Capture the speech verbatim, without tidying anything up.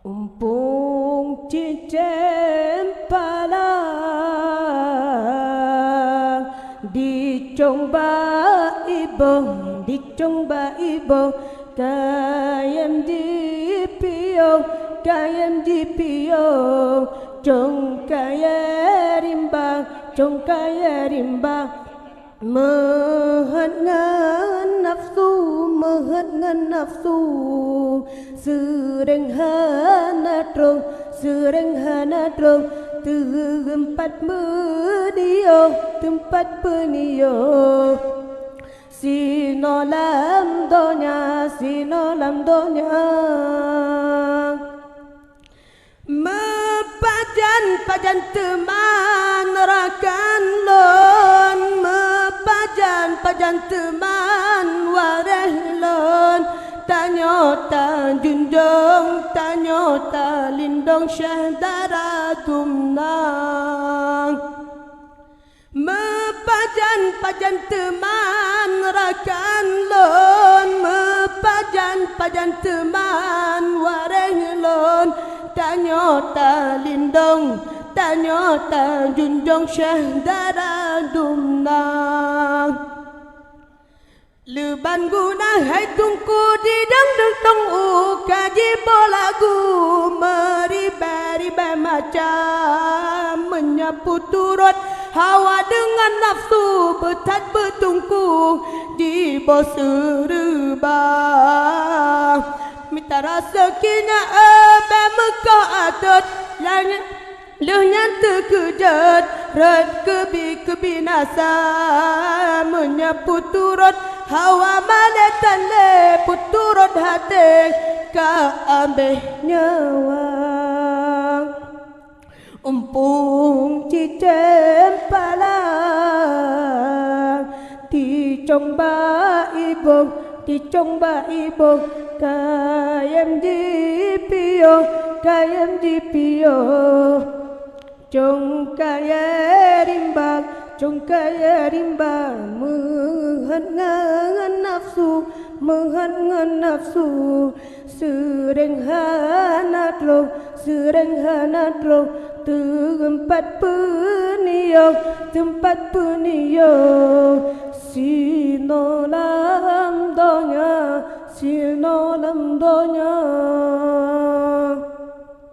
Umpung cicém palang, dicong bak iboh, dicong bak iboh, kayém jipiôh, kayém jipiôh, cong kayée rimba, cong kayée rimba. Meuheuet ngon nafsu, meuheuet ngon nafsu, seuréng hana troh, seuréng hana troh, teumpat meuniyôh, teumpat peuniyôh. Sinoe lam donya, sinoe lam donya. Meupajan-pajan teuma rakan lôn, meupajan-pajan teuma waréh lôn. Tanyoe tajunjong, tanyoe talindong syedara dumna. Meupajan-pajan teuma rakan lôn, meupajan-pajan teuma waréh lôn, tanyoe talindong, tanyoe tajunjong syedara dumna. Leuban guna hai teungku di dang deungon u ka jiboh lagu meuribée-ribée macam, meunyapu turot hawa deungon nafsu beuthat beuteungku jiboh seureuba. Mita raseuki nyan, eh, bée meukoh atot langét. Lheueh nyan teukeujot rot keubi-keubi nasa, meunyapu turot hawa malée tan lé peuturot até ka abéh nyawa. Umpung cicém palang, dicong bak iboh, dicong bak iboh, kayém jipiôh, kayém jipiôh. Cong kayée rimba, cong kayée rimba, meuheuet ngon nafsu, meuheuet ngon nafsu. Seuréng hana troh, seuréng hana troh, teumpat peuniyôh, teumpat peuniyôh. Sinoe lam donya, sinoe lam donya.